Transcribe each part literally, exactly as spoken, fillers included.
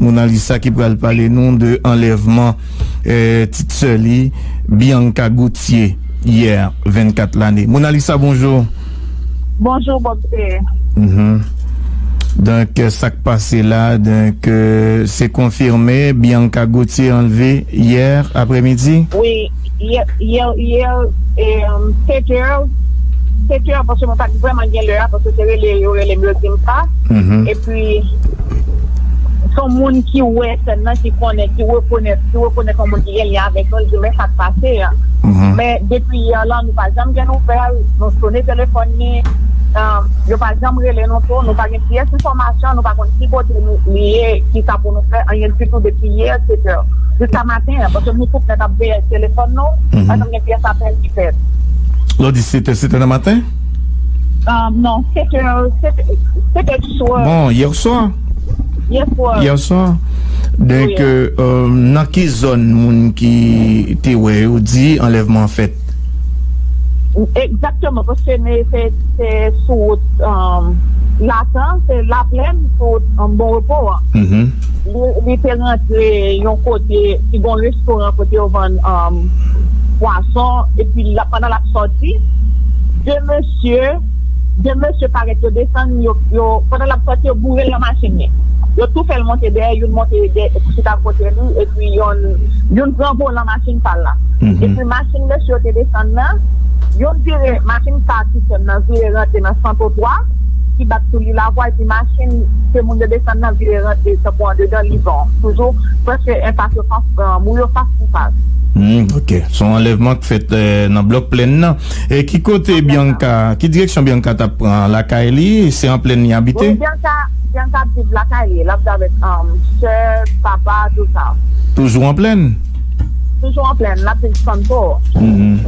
Monalisa ki pral pale nou de anlèvman, eh, ti sè li, Bianca Gauthier, yè, vennkat lane. Monalisa, bonjou. Bonjou, Bob. Mhm. Donk, eh, sa k pase la, donk, eh, se konfime, Bianca Gauthier anlve yè aprèmidi? Wi, yè, yè, yè, eh, sèt è, sèt è, paske mwen pa t vrèman gen lè a, paske se rele, yo rele m, yo di m sa. Mhm. Epi, se yon moun ki wè sèn nan, ki konnen, ki rekonèt, ki rekonèt yon moun ki gen lyen avèk nou, li di, "Men sa k pase a." Mhm. Men depi yè la, nou pa janm gen nouvèl, nou sone telefòn li, ah, yo pa janm rele nou tou, nou pa gen pyès enfòmasyon, nou pa konn ki kote nou, li ye, ki sa pou nou fè, anyen ditou depi yè, sèt è. Jiska maten an, paske nou tout nèt ap veye telefòn nou, mhm, pa janm gen pyès apèl ki fèt. Lè w di sèt è, sèt è nan maten? Ah, non, sèt è, sèt è, sèt è di swa. Bon, yè swa? Yè swa. Yè swa. Donk, wi, euh, euh, nan ki zòn moun ki te wè yo di anlèvman an fèt? Egzakteman, paske ne, se, se sou wout, um, Latan, se Laplèn, sou wout, um, Bon Repo an. Mhm. Li, li te rantre yon kote, ki gon restoran kote yo vann, um, pwason, epi la, pandan l ap sòti, de mesye, de mesye parèt yo desann, yo, yo, pandan l ap sòti, yo boure l nan machin li. Yo tou fè l monte dèyè, youn monte dè, chita kote li, epi youn, youn pran volan machin pa l la. Mhm. Epi machin mesye yo te desann nan, youn vire, machin sa ti sè m nan vire rantre nan Santo twa, ki bat sou li lavwa, epi machin ke moun yo desann nan vire rantre tankou andedan Lizon. Toujou prèske enpas yo fas, euh, mou yo fas pou fas. Hmm, ok. Se yon anlèvman k fèt, eh, nan blòk Plèn nan. E ki kote Bianca, ki direksyon Bianca t ap pran? Lakay li, se an Plèn li abite? Wi, Bianca, Bianca ap viv lakay li. L ap viv avèk, um, sè, papa, tout sa. Toujou an Plèn? Toujou an Plèn. L ap viv Santo. Mhm.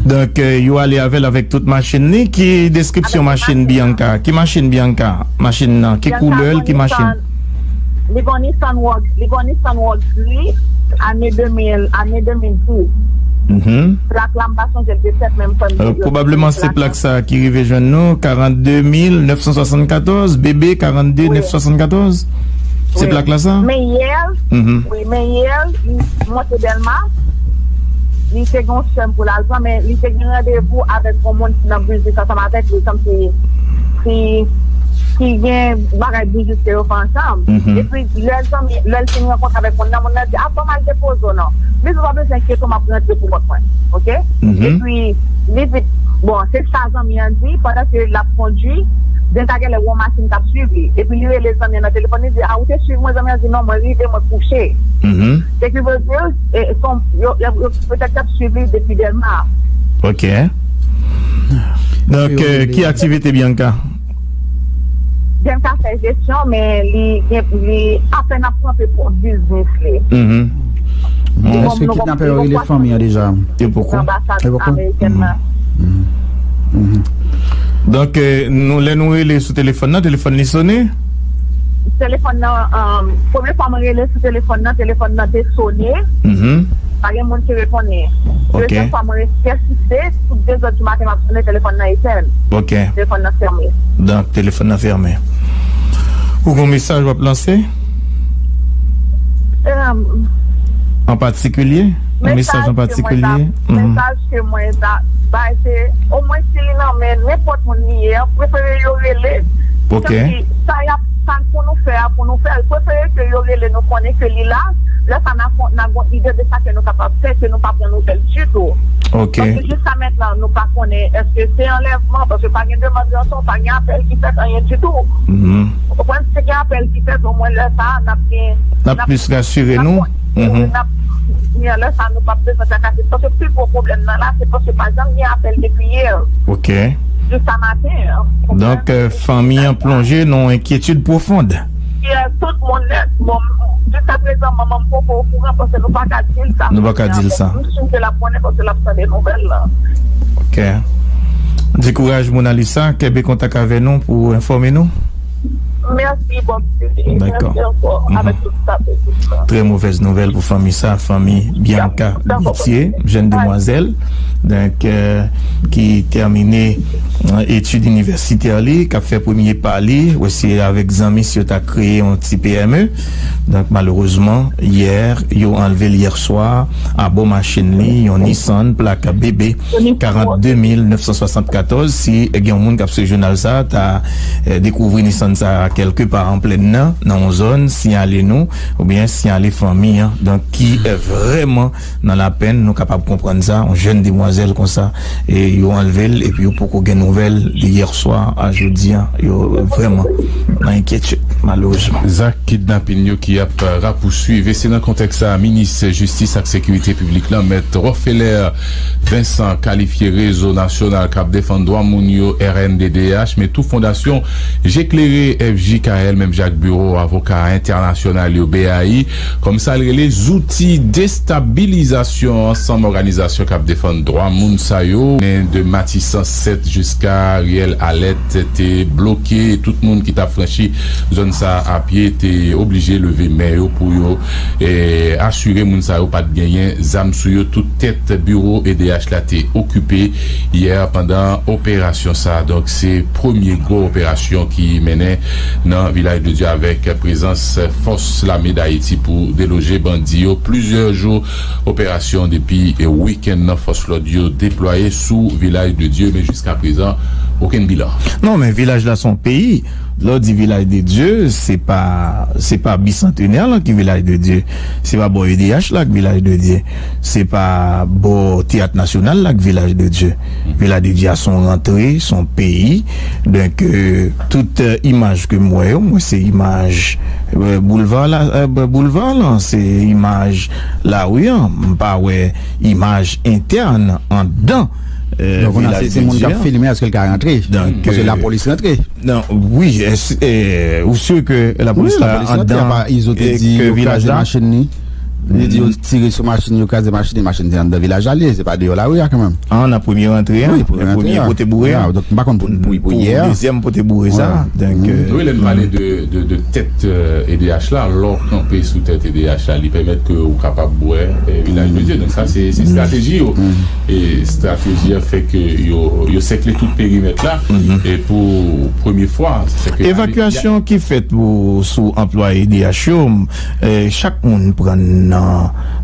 Donk, eh, yo ale avè l avèk tout machin li. Ki deskripsyon machin Bianca? Ki machin Bianca? Machin nan, ki koulè l, ki machin? Li gon Nissan Rogue, li gon Nissan Rogue gri, ane de mil, ane de mil dis. Mhm. Plak la, m pa sonje l te fèt, men m kwè m te... Euh, pwobableman se plak sa ki rive jwenn nou, karannde mil nèf san swasannkatòz, B B karannde nèf san swasannkatòz. Se plak la sa? Men yè, mhm, wi, men yè, li monte Dèlma, li te gen yon sè m pou l al pran, men li te gen randevou avèk yon moun ki nan biznis ansanm avèk li, kòmsi ki, ki gen bagay biznis ke yo fè ansanm. Mhm. Epi, lè zanmi, lè l fin rankontre avèk moun nan, moun nan di, "A, ban m al depoze w non." Li di, "Ou pa bezwen enkyete w, m ap rantre pou kont mwen." Ok? Mhm. Epi, li di, bon, se sa zanmi an di, pandan ke l ap kondui, Denta genlè wè yon machin k ap swiv li. Epi, li rele zanmi an nan telefòn, li di, "A, ou te swiv mwen?" Zanmi an di, "Non, mwen rive, mwen kouche." Mhm. Se ki vle di, e, son, yo, yo, yo, petèt y ap swiv li depi Dèlma. Ok. Donk, euh, ki aktivite Bianca? Bianca fè jesyon, men li gen, li apèn ap kanpe pou biznis li. Mhm. Bon. Èske kidnapè yo rele fanmi an deja? Yo poko. Nan anbasad amerikèn nan. Mhm. Mhm. Donk, euh, nou, lè nou rele sou telefòn nan, telefòn li sone? Telefòn nan, euh, premye fwa mwen rele sou telefòn nan, telefòn nan te sone. Mhm. Pa gen moun ki reponn li. Ok. Dezyèm fwa, mwen resi pèsiste, tout de zè di maten, m ap sonde, telefòn nan etèn. Ok. Telefòn nan fèmen. Donk, telefòn nan fèmen. Ou gen yon mesaj w ap lanse? Em, an patikilye? Yon mesaj an patikilye? Mhm. Mesaj ke mwen ta bay, se, omwen si li nan men nenpòt moun li ye a, prefere yo rele. Ok. Tanki sa y ap, sa pou nou fè a, pou nou fè l. Prefere ke yo rele nou konnen ke li la. Lè sa n a, n a gon ide de sa ke nou kapab fè, ke nou pa pran nouvèl ditou. Ok. Paske jiska mentnan, nou pa konnen èske se anlèvman, paske pa gen demann ranson, pa gen apèl ki fèt, anyen ditou. Mhm. Ou konprann? Si gen apèl ki fèt, omwen lè sa a, n ap gen, n ap plis rasire nou. N ap, mhm, n ap, lè sa a, nou p ap bezwen trakase. Paske pi gwo pwoblèm nan la, se paske pa janm gen apèl depi yè. Ok. Jiska maten an. Donk, euh, fanmi an plonje nan enkyetid pwofon. Yè, tout moun nèt. Bon, jiska prezan, manman m poko okouran paske nou pa ka di l sa. Nou pa ka di l sa. M si ke l ap konnen paske l ap tande nouvèl la. Ok. Di kouraj, Monalisa. Kenbe kontak avè nou pou enfòme nou. Mèsi, Bob. Dakò. Mèsi ankò. Mhm. Avèk tout staff, tout sa. Trè movèz nouvèl pou fanmi sa, fanmi Bianca Gauthier, jèn demwazèl. Donk, euh, ki tèmine, euh, etid inivèsitè li, k ap fè premye pa li, wè se avèk zanmi si yo ta kreye yon ti P M E. Donk, malerezman, yè, yo anlve l yè swa, abò machin li, yon Nissan, plak B B karant de mil nèf san swasannkatòz. Si gen yon moun k ap swiv jounal sa, ta, euh, dekouvri Nissan sa kèlke pa an plèn nan, nan yon zòn, siyale nou, oubyen siyale fanmi an. Donk, ki, euh, vrèman nan lapenn, nou kapab konprann sa, yon jèn demwazèl konsa, e yo anlve l, epi yo poko gen nouvèl li yè swa a jodi a, yo vrèman nan enkyetid, malerezman. Zak kidnapin yo ki ap rapousuiv, e se nan kontèks sa a, minis jistis ak sekirite piblik la, mèt Rofeler Vincent, kalifye Rezo Nasyonal k ap Defann Dwa Moun yo, R N D D H, men tou Fondasyon Je Klere, F J K L, menm jan ak Biwo Avoka Entènasyonal yo, B A I, kòm sa l rele, zouti destabilizasyon ansanm òganizasyon k ap defann dwa moun sa yo. Men de Matisan sèt jiska riyèl Alèt te bloke, tout moun ki t ap franchi zòn sa a pye te oblije leve men yo pou yo, eh, asire moun sa yo pa t genyen zam sou yo. Tout tèt biwo E D H la te okipe yè pandan operasyon sa a. Donk, se premye gwo operasyon ki mennen nan Vilaj de Dye avèk prezans fòs lame Dayiti pou deloje bandi yo. Plizyè jou operasyon depi wikenn nan, fòs lòd yo deplwaye sou Vilaj de Dye, men jiska prezan, okenn bilan. Non, men vilaj la se yon peyi. Lè w di Vilaj de Dye, se pa, se pa Bisantenè lan ki Vilaj de Dye. Se pa bò E D H la ki Vilaj de Dye. Se pa bò Teyat Nasyonal la ki Vilaj de Dye. Vilaj de Dye a se yon rantre, se yon peyi. Donk, euh, tout, euh, imaj ke m wè yo, mwen se imaj, euh, boulva la, euh, boulva lan, se imaj lari an. M pa wè imaj entèn anndan, euh, Vilaj de Dye an. Donk, se moun k ap filme, èske l ka rantre? Donk, paske, euh, lapolis rantre. Non, wi, es, eh, ou si ke lapolis la anndan, Izo te di yo kraze machin li. Li di yo tire sou machin, yo kraze machin li, machin te anndan vilaj la li ye, se pa deyò lari a kanmenm. An, nan premye rantre a, wi, premye rantre a, premye pote boure a. Donk, m pa konn pou, pou, pou yè a. Dezyèm pote boure sa. Donk, euh, wi, lè n pale de, de, de tèt, euh, E D H la, lè w kanpe sou tèt E D H la, li pèmèt ke ou kapab wè, eh, Vilaj de Dye. Donk, sa, se, se estrateji yo. E estrateji a fè ke yo, yo sèkle tout perimèt la. E pou premye fwa, se ke evakyasyon ki fèt pou, sou anplwaye E D H yo, m, e, chak moun pran nan,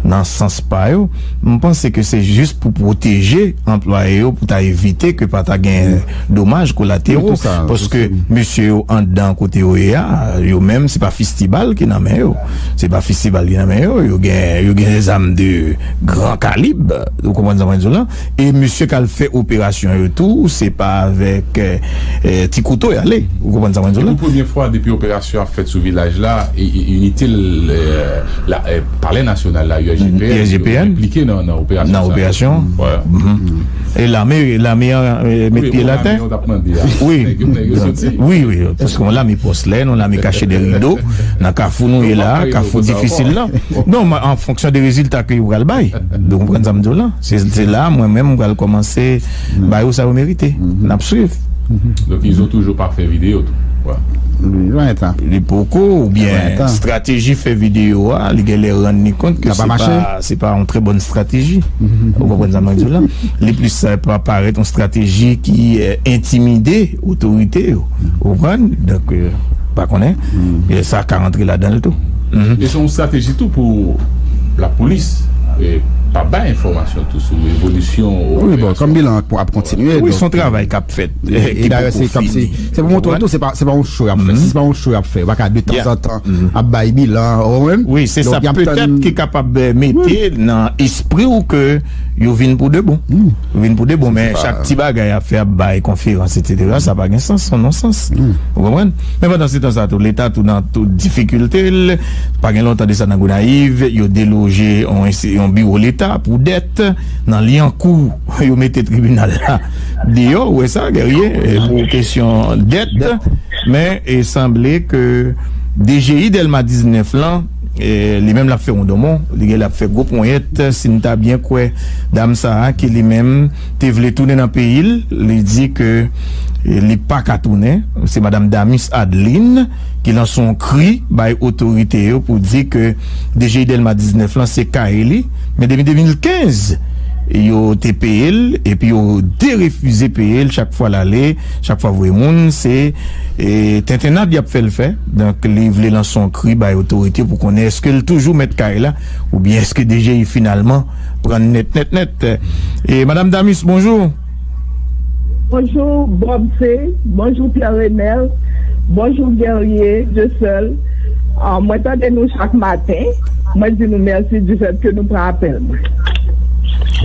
nan sans pa yo. M panse ke se jis pou pwoteje anplwaye yo, pou ta evite ke pa ta gen domaj kolatero. Wi, tout sa, paske mesye yo anndan kote yo ye a, yo menm, se pa fistibal ki nan men yo. Se pa fistibal ki nan men yo. Yo gen, yo gen zam de gran kalib. Ou konprann sa mwen di w la? E mesye k al fè operasyon yo tou, se pa avèk, eh, eh, ti kouto y ale. Ou konprann sa mwen di w la? E pou premye fwa depi operasyon ap fèt sou vilaj la, i-, i-, inite l, eh, la, eh, Palè Nasyonal la, U S G P N, U S G P N, yo enplike nan, nan operasyon sa. Nan operasyon. Wi. E lame, lame an, eh, met pye l atè. Wi, bon, lame an t ap mande a. Wi. Nèg yo, nèg yo soti. Wi, wi, paske yon lame pòs lè, yon lame kache dèyè rido, nan kafou nou ye la, kafou difisil la. Non, men an fonksyon de rezilta ke yo pral bay. Donk, ou konprann sa m di w la? Se, se la, mwen menm, m pral kòmanse ba yo sa yo merite. N ap swiv. Donk, Izo toujou pa fè videyo tou. Li poko, oubyen estrateji fè videyo a, li genlè rann li kont ke se pa, se pa yon trè bòn estrateji. Ou konprann sa mwen di w la? Li plis, eh, pa parèt yon estrateji ki, eh, entimide otorite yo. Ou konprann? Donk, eh, pa konnen. Eh, sa ka rantre ladan l tou. E se yon estrateji tou pou lapolis, eh, pa bay enfòmasyon tou sou evolisyon operasyon. Wi, bon, kòm bilan an ap kontinye, wi, se yon travay k ap fèt, eh, ki poko fini. Se pou montre w tou, se pa, se pa yon show y ap fè. Si se pa yon show y ap fè, yo pa ka de tanzantan ap bay bilan, ou konprann? Wi, se sa petèt ki kapab, eh, mete nan espri w ke yo vin pou de bon. Yo vin pou de bon, men chak ti bagay ap fè, ap bay konferans, etsetera, sa pa gen sans, se yon non sans. Ou konprann? Men pandan se tan sa tou, Leta tou nan tout difikilte l. Pa gen lontan de sa nan Gonayiv, yo deloje yon ensti-, yon biwo Leta pou dèt nan Lyankou. Yo mete tribinal la deyò, ou wè sa, Guerrier, eh, pou kesyon dèt. Men, e sanble ke D G I Dèlma diznèf lan, eh, li menm l ap fè wondonmon, li genlè ap fè gwo ponyèt, si n ta byen kwè dam sa a ki li menm te vle tounen nan peyi l, li di ke, eh, li pa ka tounen. Se madanm Damis Adeline ki lanse yon kri bay otorite yo pou di ke D G I Dèlma diznèf lan se kay li, men depi de mil kenz, yo te peye l, epi yo derefize peye l chak fwa l ale, chak fwa voye moun, se, e, tentennad y ap fè l fè. Donk, li vle lanse yon kri bay otorite pou konnen èske l toujou mèt kay la, oubyen èske D G I finalman pran l nèt, nèt, nèt. E, Madam Damis, bonjou. Bonjou, Bob C. Bonjou, Pierre Renel. Bonjou, Guerrier, Dieuseul. Ah, mwen tande nou chak maten. Mwen di nou mèsi du fait que nou pran apèl mwen.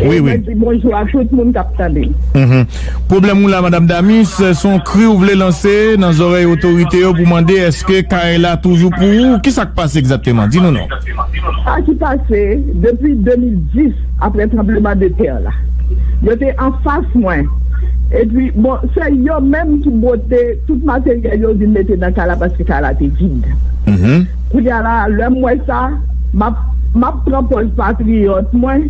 E wi, wi. Mwen di bonjou a tout moun k ap tande. Mhm. Pwoblèm ou la, Madam Damis, se yon kri ou vle lanse nan zòrèy otorite yo pou mande èske kay la toujou pou ou? Ki sa k pase egzakteman? Di nou non. Sa ki pase, depi de mil dis, apre tranbleman de tè la, yo te anfas mwen. Epi, bon, se yo menm ki bwote tout materyèl yo vin mete nan kay la paske kay la te vid. Mhm. Kounye a la, lè m wè sa, m ap, m ap pran pòz patriyòt mwen.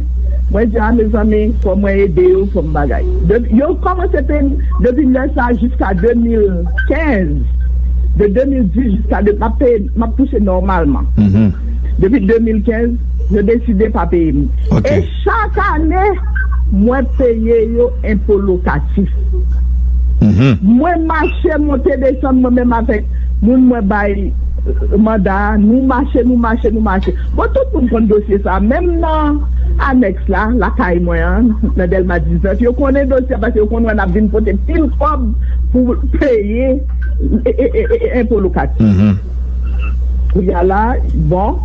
Mwen di, a, mezanmi, fò mwen ede yo, fò m bagay. De, yo kòmanse peye m depi lè sa jiska de mil kenz. De de mil dis jiska de, m ap peye, m ap touche nòmalman. Mhm. Depi de mil kenz, yo deside pa peye m. Ok. E chak ane, mwen peye yo enpo lokatif. Mhm. Mwen mache, monte, desann, mwen menm avèk moun mwen bay, euh, manda a, nou mache, nou mache, nou mache. Bon, tout moun konn dosye sa. Menm nan anèks la, lakay mwen an, nan Dèlma diznèf, yo konnen dosye a paske yo konn wè n ap vin pote pil kòb pou peye e, e, e, e, enpo lokatif. Mhm. Kounye a la, bon,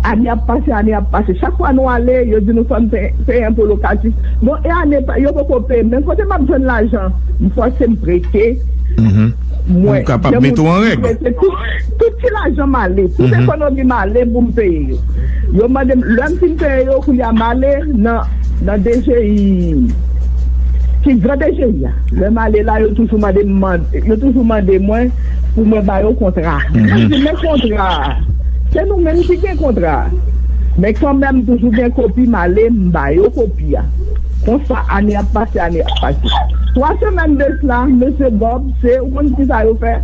ane ap pase, ane ap pase. Chak fwa nou ale, yo di nou fò n peye, peye enpo lokatif. Bon, e ane pa, yo poko peye. Men kote m ap jwenn lajan? M fòse m prete. Mhm. Mwen, pou w kapab mete w an règ. Prete tout, tout ti lajan m ale, tout ekonomi m ale pou m peye yo. Yo mande m, lè m fin peye yo, kounye a m ale nan, nan D G I, ki gran D G I a. Lè m ale la, yo toujou mande m, mande, yo toujou mande mwen pou mwen ba yo kontra. Mwen di, men kontra a, se nou menm ki gen kontra a. Men kanmenm, toujou gen kopi, m ale, m ba yo kopi a. Konsa, ane ap pase, ane ap pase. Twa semèn de sila, mesye Bob, se, ou konn ki sa yo fè?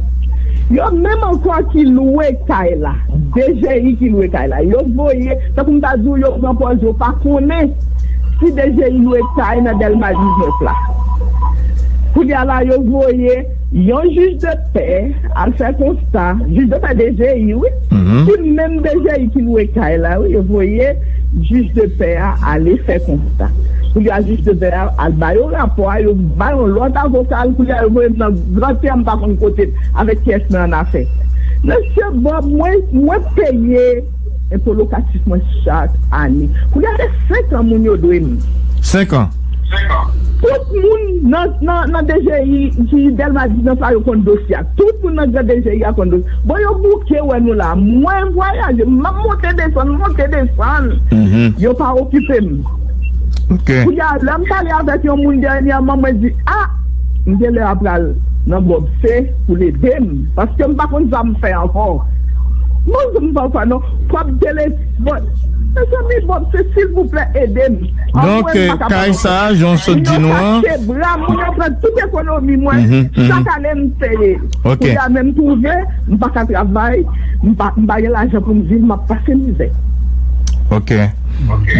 Yo menm ankò ki lwe kay la, D G I ki lwe kay la. Yo voye, tankou m ta di w, yo pran pòz, yo pa konnen si D G I lwe kay nan Dèlma diznèf la. Kounye a la, yo voye yon jij de pè al fè konsta, jij de pè D G I, wi. Mhm. Se menm D G I ki lwe kay la, wi. Yo voye jij de pè a ale fè konsta. Kounye a, jij de pè a al ba yo rapò a, yo ba yon lòt avoka, kounye a, yo voye m nan gran tè, m pa konn kote, avèk kiyès mwen annafè. Mesye Bob, mwen, mwen peye enpo lokatif mwen chak ane. Kounye a, se senk an moun yo dwe m. Senk an. Tout moun nan, nan, nan D G I ki Dèlma diznèf la, yo konn dosye a. Tout moun nan gran D G I a konn dosye. Bon, yo bouke wè nou la. Mwen vwayaje, m ap monte desann, monte desann. Mhm. Yo pa okipe m. Ok. Kounye a, lè m pale avèk yon moun dènyèman, mwen di, a, m genlè a pral nan Bob C pou l ede m. Paske m pa konn sa m fè ankò. Mwen di m pa fè non. Kòb telefòn. Mezanmi, Bob C, silvouplè, ede m. Donk, kay sa a, jan w sot di nou an. Moun yo kache bra m, moun yo pran tout ekonomi mwen. Mhm, mhm. Chak ane, m peye. Ok. Kounye a menm twouve, m pa ka travay, m pa, m pa gen lajan pou m viv, m ap pase mizè. Ok.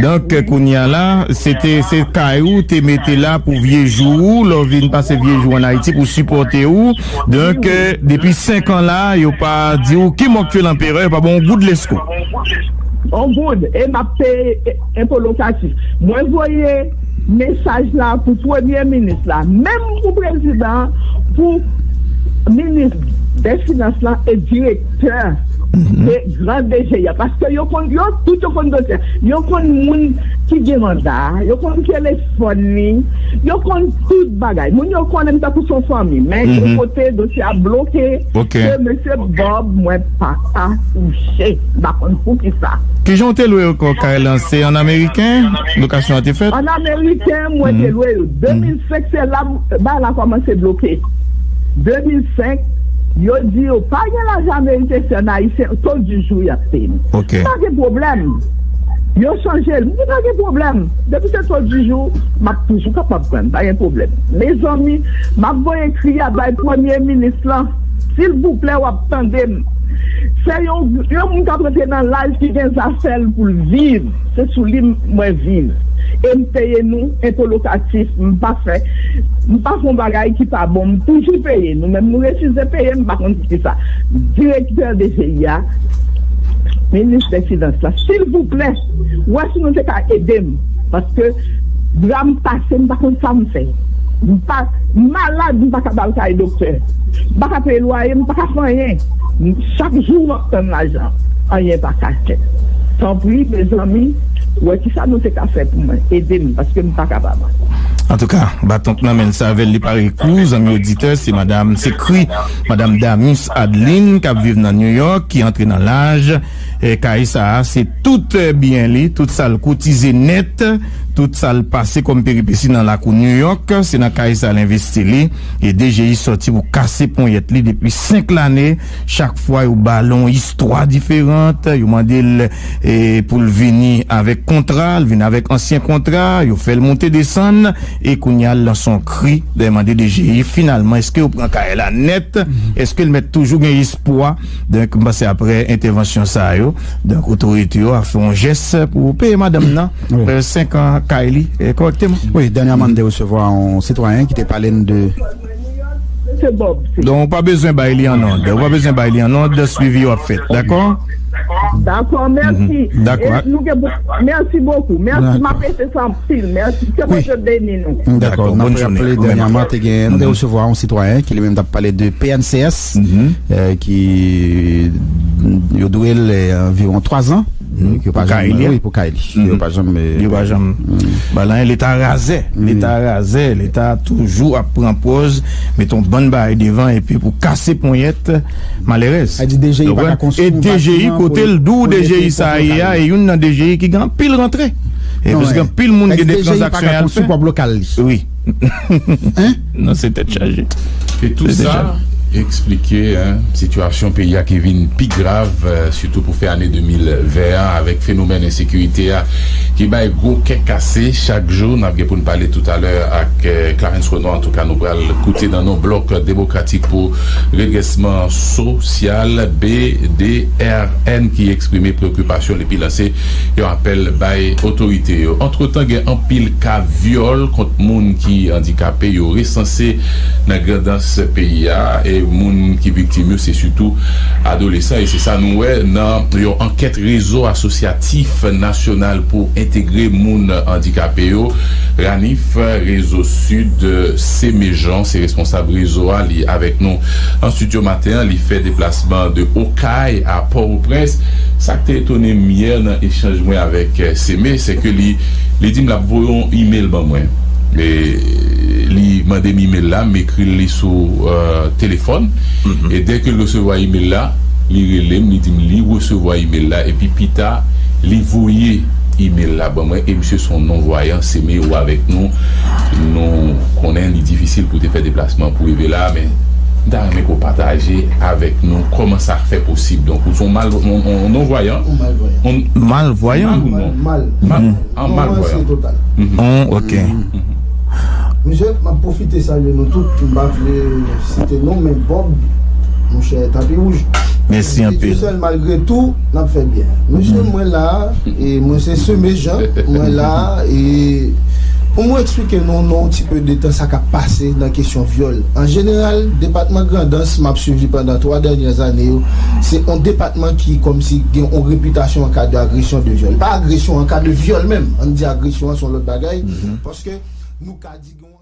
Donk, kounye a la, se te, se kay ou te mete la pou vye jou ou, lè w vin pase vye jou ann Ayiti pou sipòte ou. Donk, depi senk an la, yo pa di w ki mò k tye lanperè, yo pa ba w yon goud lesko. On goud, e m ap peye enpo lokatif. Mwen voye mesaj la pou premye minis la, menm pou prezidan, pou minis dè finans la e direktè de gran D G I a. Paske yo konn, yo tout yo konn dosye. Yo konn moun ki gen manda, yo konn telefòn li, yo konn tout bagay. Moun yo konnen m tankou se yon fanmi, men gen kote dosye a bloke, ke mesye Bob, mwen pa ka touche. M pa konn poukisa. Kijan w te lwe ankò kay lan? Se an ameriken lokasyon an te fèt? An ameriken, mwen te lwe yo. De mil senk, se la bagay la kòmanse bloke. De mil senk, yo di yo pa gen lajan ameriken, se an ayisyen, taux du jour y ap peye m. Ok. Pa gen pwoblèm. Yo chanje l. M di pa gen pwoblèm. Depi se taux du jour, m ap toujou kapab pran l. Pa gen pwoblèm. Mezanmi, m ap voye kri a bay premye minis lan. Silvouplè, w ap tande m. Se yon, yon moun k ap rantre nan laj ki gen zafè l pou l viv. Se sou li m, mwen viv. E m peye nou entèlokatif, m pa fè, m pa fè yon bagay ki pa bon, m toujou peye. Nou menm, nou refize peye, m pa konn poukisa. Direktè D G I a, minis dè finans la, silvouplè, wè si nou te ka ede m. Paske bra m kase, m pa konn sa m fè. M pa, m malad, m pa ka al kay doktè. M pa ka peye lwaye, m pa ka fè anyen. M, chak jou m ap tann lajan. Anyen pa ka fèt. Tanpri, mezanmi, wè kisa nou te ka fè pou mwen. Ede m, paske m pa kapab. Antouka, baton k nan men l save l, li pare kou, zanmi oditè, se madanm, se kri madanm Damus Adeline k ap viv nan New York, ki antre nan laj. E, kay sa a, se tout, e, byen li, tout sa l kotize nèt, tout sa l pase kòm peripesi nan lakou New York, se nan kay sa a l envesti li. E D G I sòti pou kase ponyèt li depi senk lane. Chak fwa yo ba l yon istwa diferan, yo mande l, e, pou l vini avèk kontra, l vin avèk ansyen kontra, yo fè l monte desann, e kounye a l lanse yon kri, lè mande D G I, finalman, èske yo pran kay la nèt? Èske l mèt toujou gen espwa? Donk, m panse aprè entèvansyon sa yo, donk, otorite yo a fè yon jès pou peye madanm nan, e, senk an kay li, e, kòrèkteman. Wi, dènyèman, m te resevwa yon sitwayen ki te pale n de Se Bob, se. Donk, ou pa bezwen bay li an nòd. Ou pa bezwen bay li an nòd, swivi yo ap fèt, dakò? Dakò, mèsi. Dakò. E nou gen pou, mèsi bokou. Mèsi, m apresye sa anpil. Mèsi. Ke Bondye beni nou. Dakò, n ap raple, dènyèman, te gen, nou te resevwa yon sitwayen ki li menm t ap pale de P N C S, e, ki yo dwe l, e, anviwon twa zan. Pou kay li a. Wi, pou kay li. Yo pa janm, e, yo pa janm. Ba la, leta razè. Leta razè. Leta toujou ap pran pòz, mete yon bann bagay devan, epi pou kase ponyèt, malerèz. Sa di D G I pa ka konstwi yon batiman pou, pou lete pou lokal li. E D G I, kote l di w D G I sa ye a, e youn nan D G I ki gen anpil rantre. E paske anpil moun gen de tranzaksyon y al fè. Non, sa di D G I pa ka konstwi pou lokal li. Wi. Non, se tèt chaje. E tou sa eksplike, en, sitiyasyon peyi a ki vin pi grav, e, sitou pou fen ane de mil ven an, avèk fenomèn ensekirite a ki bay gwo kè kase chak jou. N ap gen pou n pale toutalè ak, e, Clarens Renois. Antouka, nou pral koute nan non Blòk Demokratik pou Redrèsman Sosyal, B D R N, ki eksprime preyokipasyon l epi lanse yon apèl bay otorite yo. Antretan, gen anpil ka vyòl kont moun ki andikape yo resanse nan Grandans peyi a, e moun ki viktim yo se sitou adolesan, e se sa nou wè nan yon ankèt Rezo Asosyatif Nasyonal pou Entegre Moun Andikape yo, RANIF, Rezo Sid, Semejan, se responsab rezo a, li avèk nou an estidyo maten an, li fè deplasman de Okay a Pòtoprens. Sa k te etone m yè nan echanj mwen avèk, eh, Seme, se ke li, li di m l ap voye yon imèl ban mwen. E li mande m imèl la, m ekri l li sou, eh, telefòn. E dèke l resevwa imèl la, li rele m, li di m li resevwa imèl la, epi pita, li voye imèl la ban mwen, e misye se yon non-vwayan, Seme, ou avèk nou. Nou konnen li difisil pou te fè deplasman pou rive la, men m ta renmen ke w pataje avèk nou kòman sa fè posib. Donk, ou se yon mal, yon, yon non-vwayan. Yon malvwayan. Yon malvwayan? Mal ou non? Mal. Mal. An malvwayan. Non, se total. Mhm. Oh, ok. Mhm. Mesye, m ap pwofite salye nou tout. M pa vle site non, men Bob, monchè, tapi wouj. Mèsi anpil. Dieu seul, malgre tou, n ap fè byen. Mesye, mwen la, e mwen se Seme Jan, mwen la, e pou mwen eksplike nou, nou, yon ti pe de tan sa k ap pase nan kesyon vyòl. An jeneral, depatman Grandans, m ap swiv li pandan twa dènyè ane yo, se yon depatman ki kòmsi gen yon repitasyon an ka de agresyon, de vyòl. Pa agresyon, an ka de vyòl menm. Ann di agresyon an se yon lòt bagay, paske nou ka di gen